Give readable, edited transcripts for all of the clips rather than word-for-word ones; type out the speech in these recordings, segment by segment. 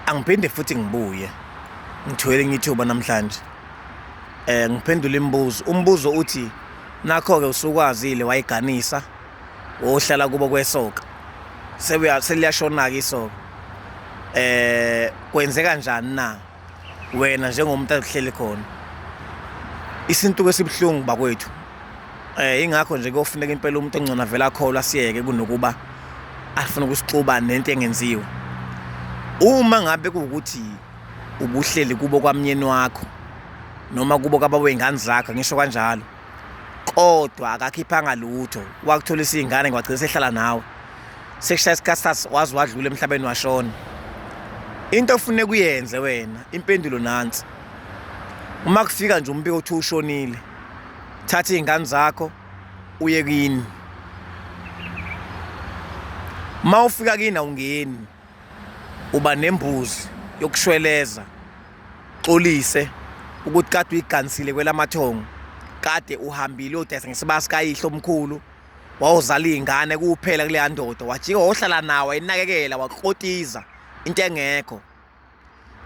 Angiphinde futhi ngibuye ngithwele enye ithuba namhlanje. Ngiphendule imibuzo. Umbuzo uthi nakho-ke usukwazile wayiganisa wohlala kubo kwesoka. Sebuya seliyashona-ke isoka. Kwenzeka kanjani na wena njengomuntu ahleli khona? Isintu-ke sibuhlungu bakwethu. Ingakho nje kuyofuneka impela umuntu ongcono avele akholwa asiyeke kunokuba afune ukusixuba nento engenziwa. Uma ngabe kuwukuthi ubuhleli kubo kwamnyeni wakho noma kubo kababa wey'ngane zakho, ngisho kanjalo, kodwa akakhiphanga lutho, wakutholisa iy'ngane wagcina esehlala nawe, sekushaya isikhathi waze wadlula emhlabeni washona. Into ofuneka uyenze wena, impendulo nansi, uma kufika nje umbiko kuthiwa ushonile, thatha iy'ngane zakho uye kini. Uma ufika kini awungeni, uba nembuzi yokushweleza, xolise ukuthi kade uyiganisile kwelamathongo, kade uhambile uyodayisa ngesibaya sikayihlo omkhulu, wawuzala iy'ngane kuphela kuleya ndoda, wajika wayohlala nawo wayinakekela wakrotiza into engekho.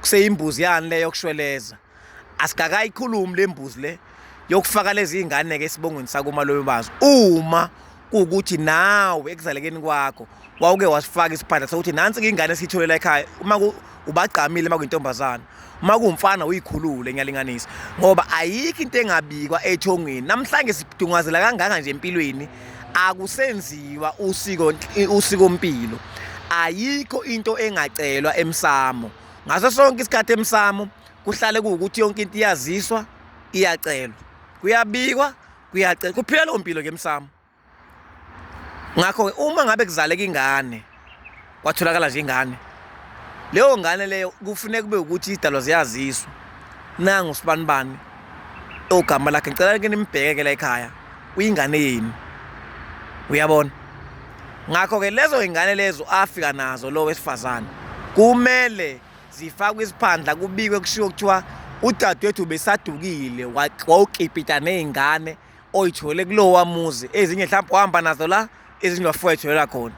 Kuseyimbuzi yani le yokushweleza? Asikakayikhulumi le mbuzi le yokufaka lezi iy'ngane-ke esibongweni sakomalume bazo. Uma kuwukuthi nawe ekuzalekeni kwakho wawuke wasifaka isiphandla sokuthi nansi-ke ingane esiyitholela ekhaya, uma ubagqamile uma kuyintombazane, uma kuwumfana uyikhulule, ngiyalinganisa, ngoba ayikho into engabikwa ethongweni. Namhlanje sidungazela kangaka nje empilweni, akusenziwa usiko usikompilo, ayikho into engacelwa emsamo. Ngaso sonke isikhathi emsamo kuhlale kuwukuthi yonke into iyaziswa, iyacelwa, kuyabikwa, kuyacelwa, kuphila leyo mpilo ke emsamo. Ngakho-ke uma ngabe kuzaleka ingane, kwatholakala nje ingane, leyo ngane leyo kufuneka kube ukuthi izidalwa ziyaziswa, nangu usibanibani ogama lakhe, ngicela ke nimbheke-ke la ekhaya, uyingane yenu, uyabona. Ngakho-ke lezo y'ngane lezo afika nazo lo wesifazane kumele zifakwe isiphandla, kubikwe, kushiwo kuthiwa udadewethu ubesadukile wawukipita ney'ngane oyithole kulowa muzi, ezinye mhlawumbe wahamba nazo la, ezinye wafika wayitholela khona.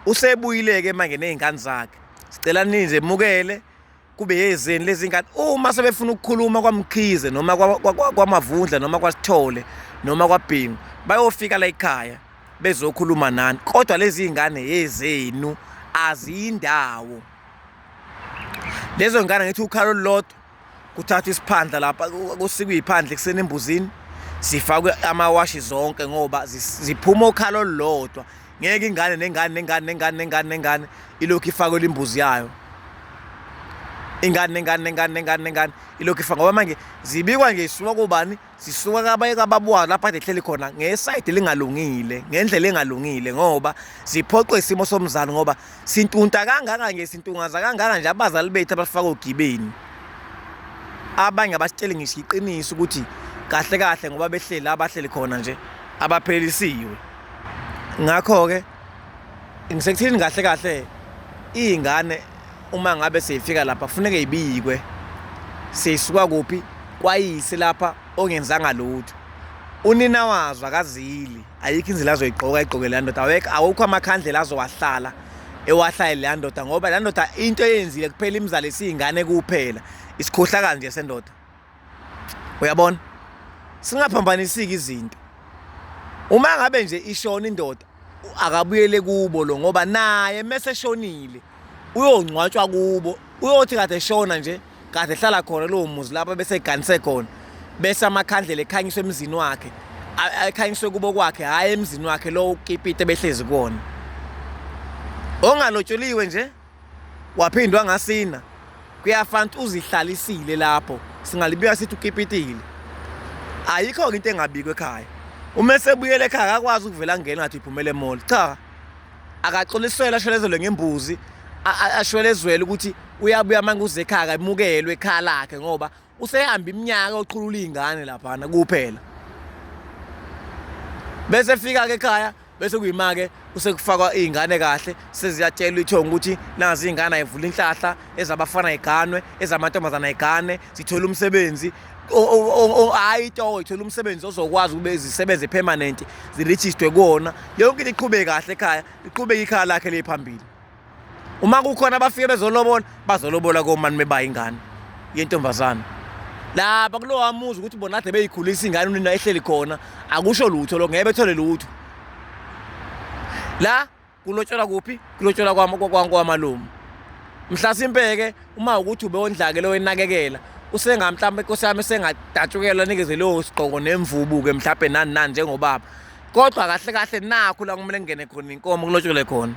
Usebuyile-ke manje ney'ngane zakhe, sicela nizemukele kube yezeni lezi ngane. Uma sebefuna ukukhuluma kwaMkhize noma kwaMavundla noma kwaSithole noma kwaBhengu, bayofika la ekhaya bezokhuluma nani, kodwa lezi ngane yezenu, aziyindawo lezo ngane. Ngithi ukhalo olulodwa, kuthathwa isiphandla lapha, kusikwe iphandla ekuseni embuzini, sifakwe amawashi zonke, ngoba ziphuma okhalo olulodwa. Ngeke ingane nengane nengane nengane nengane nengane ilokhu ifakelwa imbuzi yayo, ingane nengane nengane nengane nengane ilokhu ifaka, ngoba manje zibikwa nje zisuka kubani, zisuka kabaye kababuwa lapha kade ehleli khona ngesayidi elingalungile, ngendlela engalungile, ngoba ziphoqwe isimo somzali, ngoba sintunta kangaka nje, sintungaza kangaka nje abazali bethu abafaka ogibeni. Abanye abasitsheli ngisho iqiniso ukuthi kahle kahle ngoba behleli abahleli khona nje abaphelelisiwe. Ngakho-ke ngisekuthini kahle kahle, iy'ngane uma ngabe seyifika lapha kufuneke ibikwe seyisuka kuphi kwayise lapha ongenzanga lutho. Unina wazo akazili, ayikho indlela azoyigqoka ayigqoke leya ndoda, awekho awukho amakhandlela azowahlala ewahlale leya ndoda, ngoba leya ndoda into eyenzile kuphela imzalise iy'ngane kuphela, isikhohlakali nje sendoda. Uyabona, singaphambanisiki izinto. Uma ngabe nje ishona indoda, akabuyele kubo lo, ngoba naye mese eshonile uyongcwatshwa kubo. Uyothi kade eshona nje, kade ehlala khona lowo muzi lapho bese eganise khona, bese amakhandlela ekhanyiswe emzini wakhe, ekhanyiswe kubo kwakhe, hhayi emzini wakhe lo ukipite behlezi kuwona. Ongalotshuliwe nje waphinde wangasina, kuyafana ukuthi uzihlalisile lapho, singalibika sithi ukipitile. Ayikho-ke into engabikwa ekhaya. Uma esebuyele ekhaya akakwazi ukuvela angene ngathi uphumele emall, cha, akaxoliselwe, ashwelezelwe ngembuzi, ashwelezwele ukuthi uyabuya manje uze ekhaya, akamukelwe ekhaya lakhe, ngoba usehamba iminyaka oqhulula iy'ngane laphana kuphela. Bese efika-ke ekhaya, bese kuyima-ke usekufakwa iy'ngane kahle, seziyatshelwa ithongo ukuthi nazi iy'ngane ayivula inhlahla, ezabafana yiganwe, ezamantombazana ayigane, zithole umsebenzi, hhayi itoho, ithole umsebenzi ozokwazi ukube zisebenze permanent, zirejistwe kuwona, yonke into iqhubeke kahle ekhaya, liqhubeke ikhaya lakhe liye phambili. Uma kukhona abafike bezolobola, bazolobola komani mebayi ingane yentombazane. Lapha kulowa muzi ukuthi bona kade beyikhulisa ingane unina ehleli khona, akusho lutho lokho, ngeke bethole lutho. La kulotshelwa kuphi? Kulotshelwa kwamalume. Mhlasimpe-ke uma ukuthi ubewondlakele owenakekela usenga mhlawumbe inkosi yami esengadatshukela anikeze leyo sigqoko nemvubu-ke mhlawumbe nani nani njengobaba. Kodwa kahle kahle nakhu la kumele kungene khona inkomo kulotshelwe khona.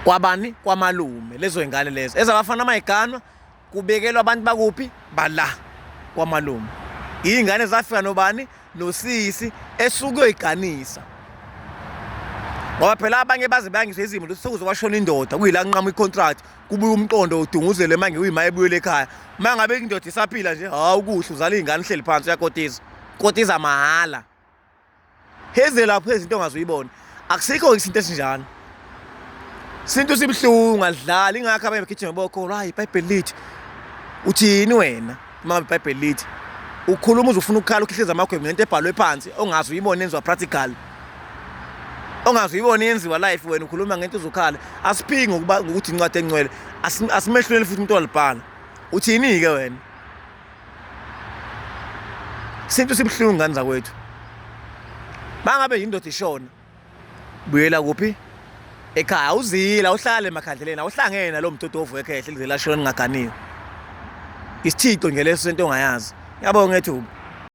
Kwabani? Kwamalume. Lezo y'ngane lezo. Ezabafana mayiganwa kubekelwa abantu bakuphi? Bala kwamalume. Iy'ngane zafika nobani? Nosisi esuke uyoyiganisa. Ngoba phela abanye baze bangiswe izimo ukuthi sekuze kwashona indoda kuyila kunqamu i-contract kubuye umqondo udunguzele manje kuyima ebuyele ekhaya. Uma ngabe indoda isaphila nje, hawu kuhle uzala iy'ngane uhleli phansi uyakotiza. Kotiza mahhala. Heze lapho izinto ongazuyibona. Akusikho isinto esinjalo. Sintu sibuhlungu alidlali ingakho abanye begijima bokholwa hayi iBhayibheli lithi uthini wena uma ngabe iBhayibheli lithi ukhuluma uze ufuna ukukhala ukhihliza amagwebu ngento ebhalwe phansi ongazi uyibone yenziwa practical ongazi uyibone yenziwa life wena ukhuluma ngento uzokhala asiphingi ngokuba ngokuthi incwadi engcwele asimehluleli futhi umuntu walibhala uthini-ke wena Sintu sibuhlungu ngane zakwethu. Mangabe indoda ishona buyela kuphi? Ekhaya awuzila uhlale emakhandleleni awuhlangene nalo mtotovu ekhehle lize lashona ningaganiwe. Isithixo nje leso sento ongayazi. Ngiyabonga ethuba.